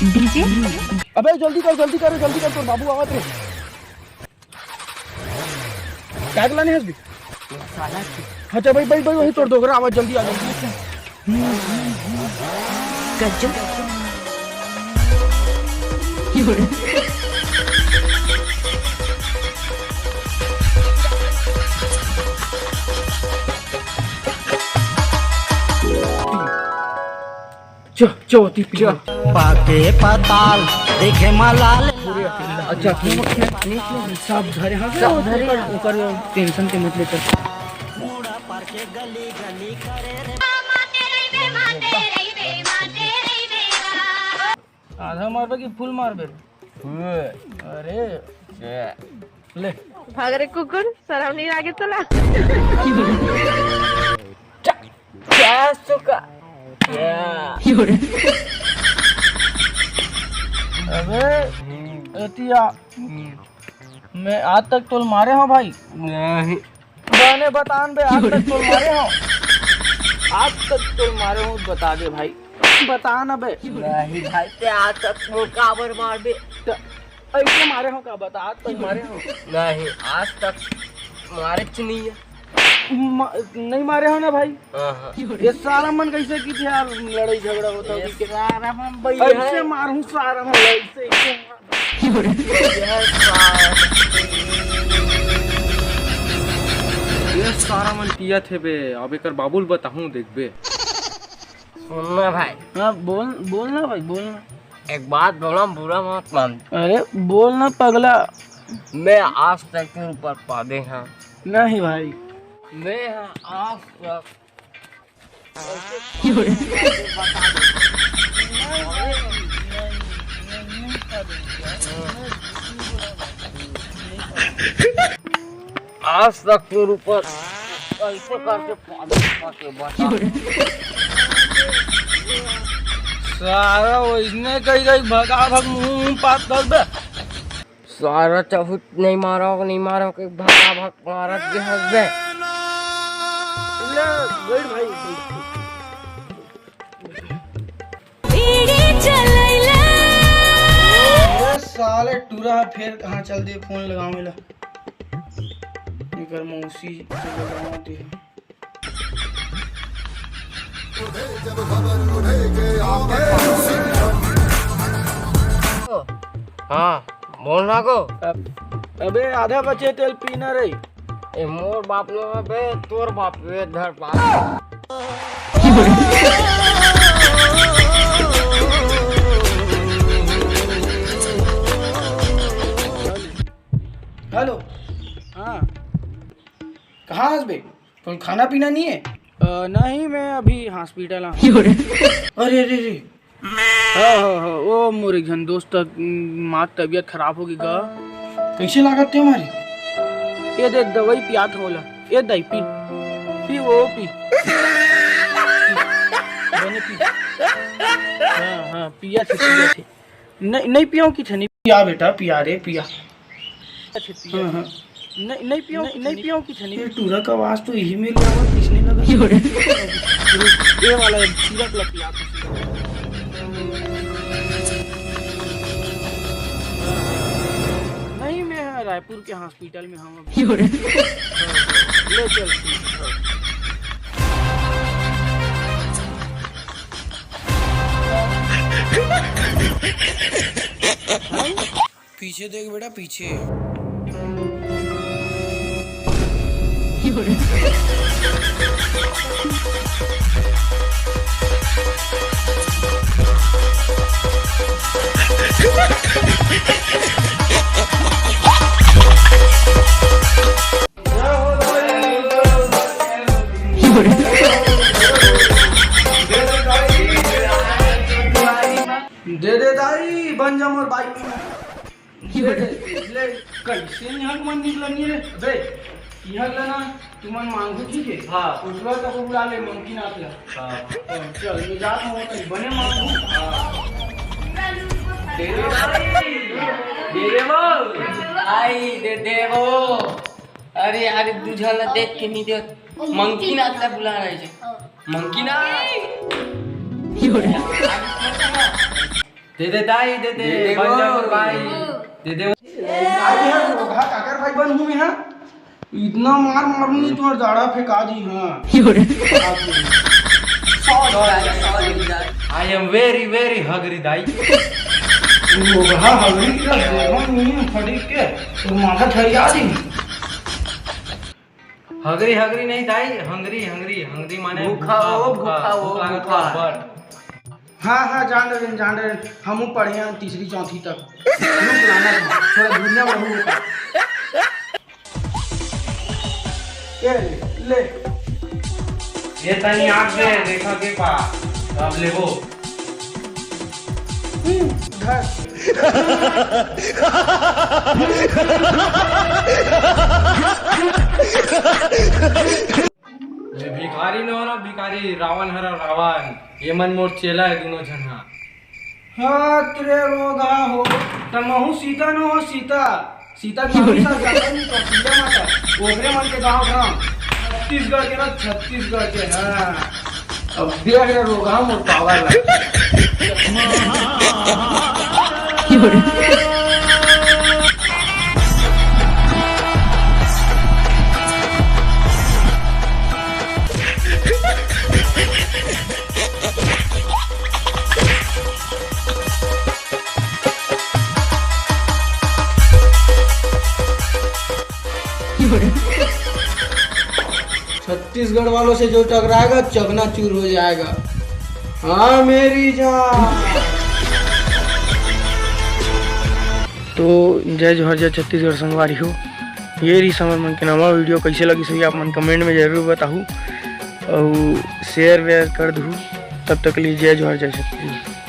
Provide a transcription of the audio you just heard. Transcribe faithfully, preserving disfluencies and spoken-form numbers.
DJ. अबे जल्दी कर, जल्दी कर, जल्दी कर, तोर बाबू आवत रे। काय के लाने हस बे? अच्छा भाई, भाई, भाई, वही तोर डोकरा आवत, जल्दी आ, जल्दी। गज्जो। च-, चौथी पीढ़ी। पाके पताल देखे मलाल। अच्छा, ठीक है। सब धरे, हाँ, सब धरे। ओकर, ओकर टेंशन के मत ले कर। आधा मारबे कि फुल मारबे? अरे, ले। भाग रे कुकुर, शरम नहीं लागे तोला? क्या सुका? क्या? अबे, एतिया, मैं आज तक तोल मारे हूँ भाई। नहीं। बने बतान बे, आज तक तोल मारे हूँ? आज तक तोल मारे हूँ, बता दे भाई। बता ना बे। नहीं भाई, ते आज तक वो काबर मार बे? त-, ऐसे मारे हूँ का? बता, आज तक मारे हूँ? नहीं, आज तक मारे च नहीं है। म-, नहीं मारे हो ना भाई? हाँ, हाँ। ये सारा मन कैसे की थे यार, लड़ाई झगड़ा होता ये हो कि सारा मन भाई ऐसे है। मारूं सारा मन ऐसे, ऐसे मार। ये सारा ये सारा मन पिया थे बे, अब एकर बाबुल बताहूँ, देखबे। सुन ना भाई। हाँ, बोल, बोल ना भाई, बोल ना। एक बात बोला, बुरा मत मान। अरे, बोल ना पगला। मैं आज तक के ऊपर पादे हाँ। नहीं भाई। मैं आज तक आज तक तोर ऊपर ऐसे करके पागल करके बता। सारा वैसने कही गई, भगा भग मुंह पात कर दे। सारा चहुत नहीं मारो, नहीं मारो के भगा भग मारत के हंस दे। ले, बैठ भाई, बैठ। बीड़ी चलैला। अरे साले टूरा फेर कहाँ चल दे, फोन लगावे ला। एकर मौसी से लगावत हे। हाँ, बोल ना गो। अब, अबे आधा बचे तेल पीना रही। ए मोर बाप नो बे, तोर बाप बे, धर बाप। हेलो। हाँ। कहाँ हस बे? कोई खाना पीना नहीं है? अ, नहीं, मैं अभी हॉस्पिटल हूँ। अरे, अरे, अरे। हाँ, हाँ, हाँ, ओ मोर एक झन दोस्त, उम, माँ के तबीयत खराब हो गई गा। कैसे लागत ते हमारी? ये दे दवाई पियात होला। ये दवाई पी। पी वो पी। बने पी। हाँ, हाँ, पिया थे, पिया थे। नहीं, नहीं पियो कि थे, नहीं। पिया बेटा, पिया रे, पिया। अच्छा, पिया। हाँ, हाँ। नहीं, नहीं पियो, नहीं, नहीं पियो कि थे, नहीं। ये टूरा का आवाज तो यही में क्या हुआ, किसने लगा? ये वाला है, सीरप लग गया था। नहीं, मैं रायपुर के हॉस्पिटल में हूँ अभी। ले चल, ठीक है। पीछे देख बेटा, पीछे। दे दे दाई, बन जा मोर बाई। ले, ले, ले, कैसे यहाँ के मन निकला नहीं रे? अबे, यहाँ के ना, तुमन मांगू ठीक है? हाँ। उठवा तो को बुला ले, मंकी नाथ ला। हाँ। हाँ, चल, मैं जात हूँ, कहीं बने मांगू। हाँ। दे दे भाई, दे दे वो। आई, दे दे वो। अरे, अरे, दूझा ला देख के नहीं दे। मंकी नाथ ला बुला रहे थे। हाँ। मंकी नाथ। दे दे दाई, दे दे, दे दे बन जा वो। मोर भाई, दे दे। ए, दाई हे, रोगहा काकर भाई बन हूँ मैं, हाँ? इतना मार मारूंगी तुम्हार दाढ़ा फेंका दी, हाँ। Sorry, sorry, sorry। I am very, very hungry, दाई। रोगहा हगरी का देखो नहीं फड़ी के, तो माथा ठरिया दी। हगरी, हगरी नहीं दाई, hungry, hungry, hungry माने भूखा, भूखा, ओ भूखा, भूखा, ओ भूखा, भूखा। भूखा, बड़। हाँ, हाँ, जान रहे हैं, जान रहे हैं। हमहू पढ़े हैं तीसरी चौथी तक। रुक लाना था, थोड़ा दुनिया में रहू होता। ये ले, ले। ये तनी आग दे, देखा के पा, अब लेबो। हम्म, धर। ये भिखारी न हो ना, भिखारी, रावण हरा रावण, ये मन मोर चेला है दोनों झन हा। हाथ रे रोगहा हो, त महू सीता न हो सीता, सीता के हमेशा जाता नहीं तो सीता माता, ओकरे मन के गाँव धाम, छत्तीसगढ़ के ना, छत्तीसगढ़ के, हाँ। अब देख रे रोगहा मोर पावर ला। छत्तीसगढ़ वालों से जो टकराएगा, चकनाचूर हो जाएगा। हाँ मेरी जान। तो जय जोहार, जय छत्तीसगढ़ संगवारी हो। ये रही हमर मन के नवा वीडियो, कैसे लगिस होही आप मन कमेंट में जरूर बताहू, अउ शेयर वेयर कर दहू। तब तक के लिए जय जोहार, जय छत्तीसगढ़।